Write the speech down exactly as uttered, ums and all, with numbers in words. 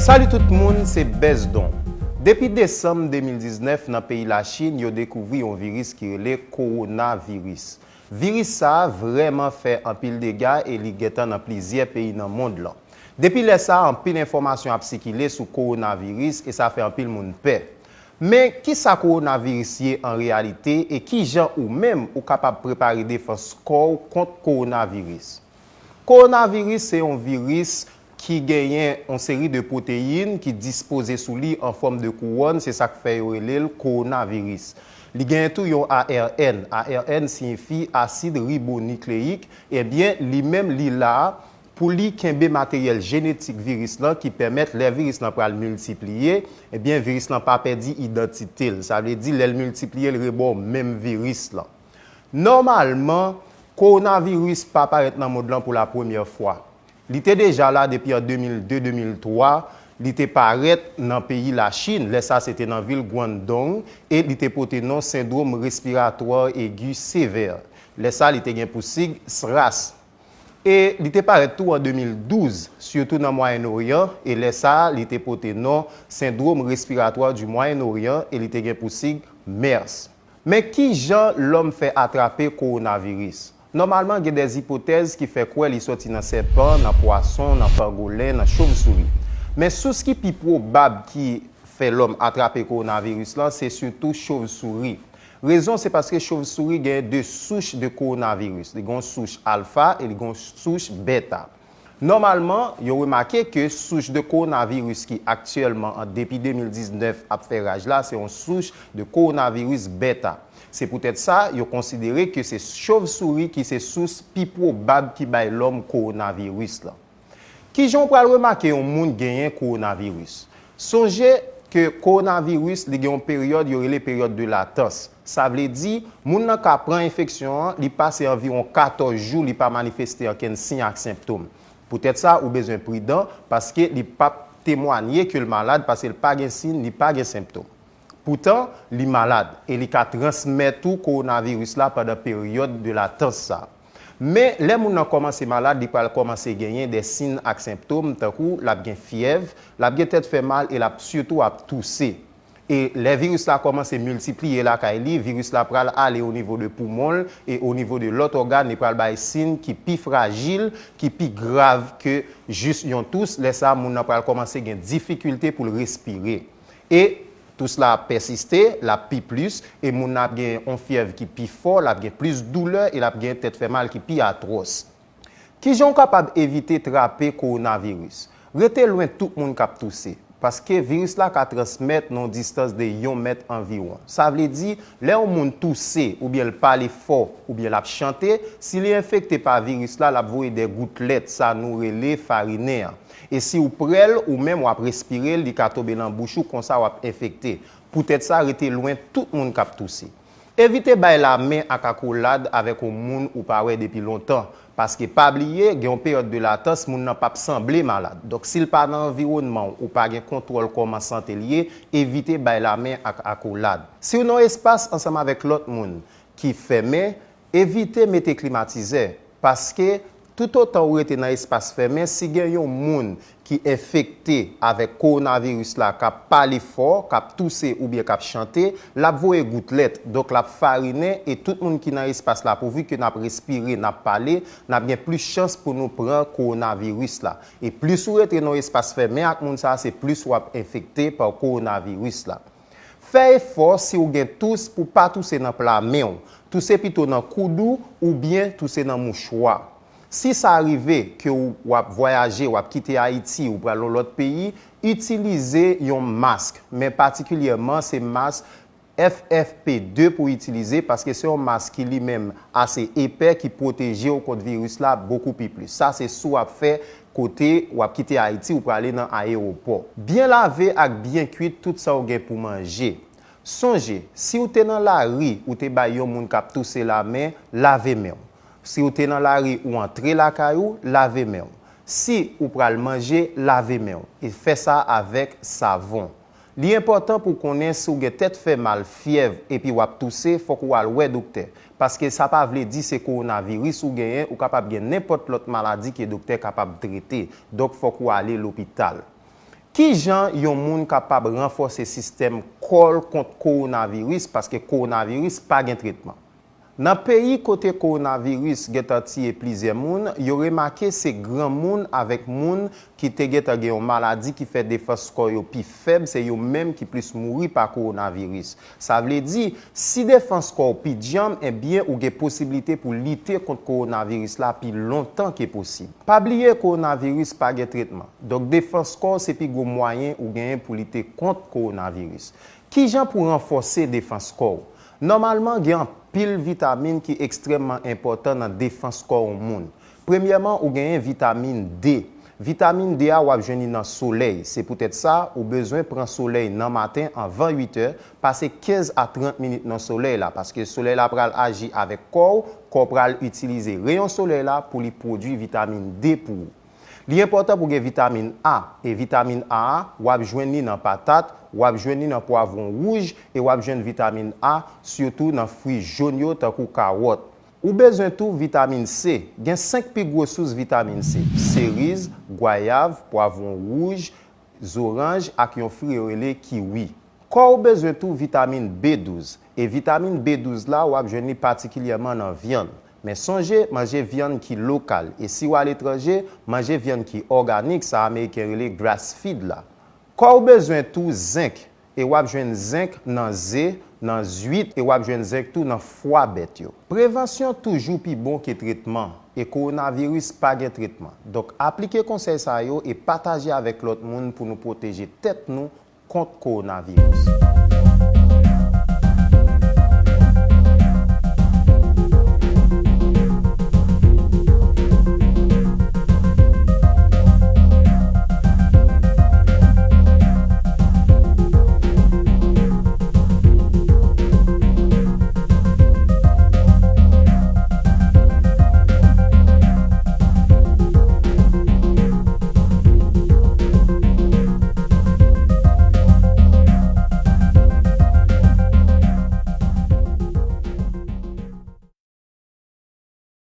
Salut tout moun, se Bezdon. Depi desanm de mil diznèf, nan peyi Lachin, yo dekouvri yon viris ki rele kowonaviris. Viris sa a vrèman fè anpil dega e li gentan nan plizyè peyi nan mond lan. Depi lè sa a, anpil enfòmasyon ap sikile sou kowonaviris e sa fè anpil moun pè. Men, kisa kowonaviris ye an reyalite e kijan ou menm ou kapab prepare defans kò w kont kowonaviris? Kowonaviris se yon viris ki genyen yon seri de pwoteyin ki dispoze sou li an fòm de kouwòn, se sa k fè yo rele l kowonaviris. Li genyen tou yon A R N. A R N siyifi asid ribonikleyik. Ebyen, li menm, li la pou li kenbe materyèl jenetik viris lan ki pèmèt lè viris lan pral miltipliye, ebyen, viris lan pa pèdi idantite l. Sa vle di, lè l miltipliye, l reba w menm viris lan. Nòmalman, kowonaviris pa parèt nan mond lan pou la premyè fwa. Li te deja la depi an de mil de, de mil twa, li te parèt nan peyi Lachin, lè sa se te nan vil Guangdong, e li te pote non sendwòm respiratwa egi sevè. Lè sa, li te gen pou sig sras. E li te parèt tou an de mil douz, sitou nan Mwayen Oryan, e lè sa, li te pote non sendwòm respiratwa di Mwayen Oryan, e li te gen pou sig mers. Men kijan lòm fè atrape kowonaviris? Nòmalman, gen dè ipotèz ki fè kwè li sòti nan sèpan, nan pwason, nan pangolen, nan chovsouri. Men sous ki pi pwobab ki fè lòm atrape kowonaviris lan, se sitou chovsouri. Rezon, se paske chovsouri gen de souch de kowonaviris. Li gen yon souch alfa e li gen yon souch beta. Nòmalman, yo remake ke souch de kowonaviris ki aktyèlman an depi de mil diznèf ap fè raj la, se yon souch de kowonaviris beta. Se poutèt sa, yo konsidere ke se chovsouri ki se sous pi pwobab ki bay lòm kowonaviris lan. Kijan w pral remake yon moun genyen kowonaviris? Sonje ke kowonaviris, li gen yon peryòd yo rele peryòd de latans. Sa vle di, moun nan ka pran enfeksyon an, li pase anviwon katòz jou, li pa manifeste okenn siy ak senptòm. Poutèt sa, ou bezwen pridan, paske li p ap temwanye ke l malad, paske l pa gen siy, li pa gen senptòm. Poutan, li malad e li ka transmèt ou kowonaviris la pandan peryòd de latans sa. Men, lè moun nan kòmanse malad, li pral kòmanse genyen de siy ak senptòm, tankou l ap gen fyèv, l ap gen tèt fè mal e l ap sitou ap touse. E lè viris la kòmanse miltipliye lakay li, viris la pral ale o nivo de poumon l e o nivo de lòt ògàn, li pral bay siy ki pi frajil, ki pi grav ke jis yon tous. Lè sa a, moun nan pral kòmanse gen difikilte pou l respire. E tous la ap pèsiste, l ap pi plis, e moun nan ap gen yon fyèv ki pi fò, l ap gen plis doulè e l ap gen tèt fè mal ki pi atwòs. Kijan w kapab evite trape kowonaviris? Rete lwen tout moun k ap touse, paske viris la ka transmèt nan yon distans de yon mèt anviwon. Sa vle di, lè yon moun touse oubyen l pale fò oubyen l ap chante, si li enfekte pa viris la, l ap voye de goutlèt, sa nou rele farinen an. E si w pre l, ou menm w ap respire l, li ka tonbe nan bouch ou, konsa w ap enfekte. Poutèt sa, rete lwen tout moun k ap touse. Evite bay lamen ak akolad avèk yon moun ou pa wè depi lontan, paske pa bliye, gen yon peryòd de latans, moun nan p ap sanble malad. Donk, si l pa nan anviwònman w, ou pa gen kontwòl kòman sante l ye, evite bay lamen ak akolad. Si w nan yon espas ansanm avèk lòt moun ki fèmen, evite mete klimatizè, paske toutotan ou rete nan espas fèmen, si gen yon moun ki enfekte avèk kowonaviris la, k ap pale fò, k ap touse oubyen k ap chante, l ap voye goutlèt, donk l ap farinen, e tout moun ki nan espas la, pouvi ke n ap respire, n ap pale, n ap gen plis chans pou nou pran kowonaviris la. E plis ou rete nan yon espas fèmen ak moun sa a, se plis w ap enfekte pa kowonaviris la. Fè efò, si w gen tous, pou pa touse nan pla men w. Touse pito nan koud ou oubyen touse nan mouchwa. Si sa rive ke w, w ap vwayaje, w ap kite Ayiti, ou pral yon lòt peyi, itilize yon mask, men patikilyèman se mask F F P de pou itilize, paske se yon mask ki li menm ase epè, ki pwoteje w kont viris la bokou pi plis. Sa se si w ap fè kote w ap kite Ayiti, ou prale nan ayewopò. Byen lave ak byen kwit tout sa w gen pou manje. Sonje, si w te nan lari, ou te bay yon moun k ap touse lamen, lave men w. Si w te nan lari, ou antre lakay ou, lave men w. Si ou pral manje, lave men w. E fè sa avèk savon. Li enpòtan pou w konnen si w gen tèt fè mal, fyèv, epi w ap touse, fòk ou al wè doktè. Paske sa pa vle di se kowonaviris ou genyen, ou kapab gen nenpòt lòt maladi ke doktè kapab trete. Donk, fòk ou ale lopital. Ki jan yon moun kapab ranfòse sistèm kò l kont kowonaviris, paske kowonaviris pa gen tretman? Nan peyi kote kowonaviris gentan tiye plizyè moun, yo remake se granmoun avèk moun ki te gentan gen yon maladi ki fè defans kò yo pi fèb, se yo menm ki plis mouri pa kowonaviris. Sa vle di, si defans kò w pi djanm, ebyen ou gen posiblite pou lite kont kowonaviris la pi lontan ke posib. Pa bliye kowonaviris pa gen tretman. Donk defans kò w se pi gwo mwayen ou genyen pou lite kont kowonaviris. Ki jan pou ranfòse defans kò w? Nòmalman, gen anpil vitamin ki ekstrèmman enpòtan nan defans kò yon moun. Premyèman, ou genyen vitamin D. Vitamin D a w ap jwenn li nan solèy. Se poutèt sa, ou bezwen pran solèy nan maten anvan uit è, pase kenz a trant minit nan solèy la, paske solèy la pral aji avèk kò w, kò w pral itilize reyon solèy la pou li pwodui vitamin D pou ou. Li enpòtan pou gen vitamin A, e vitamin A a, w ap jwenn li nan patat, w ap jwenn li nan pwavwon wouj, e w ap jwenn vitamin A sitou nan fwi jòn yo tankou kawòt. Ou bezwen tou vitamin C. Gen senk pi gwo sous vitamin C: seriz, gwayav, pwavwon wouj, zoranj ak yon fwi yo rele kiwi. Kò w bezwen tou vitamin B douz. E vitamin B douz la, w ap jwenn li patikilyèman nan vyann. Men sonje, manje vyann ki lokal. E si w aletranje, manje vyann ki òganik, sa Ameriken rele grass feed la. Kò w bezwen tou zenk. E w ap jwenn zenk nan ze, nan zwit, e w ap jwenn zenk tou nan fwa bèt yo. Prevansyon toujou pi bon ke tretman, e kowonaviris pa gen tretman. Donk, aplike konsèy sa yo e pataje avèk lòt moun pou nou pwoteje tèt nou kont kowonaviris.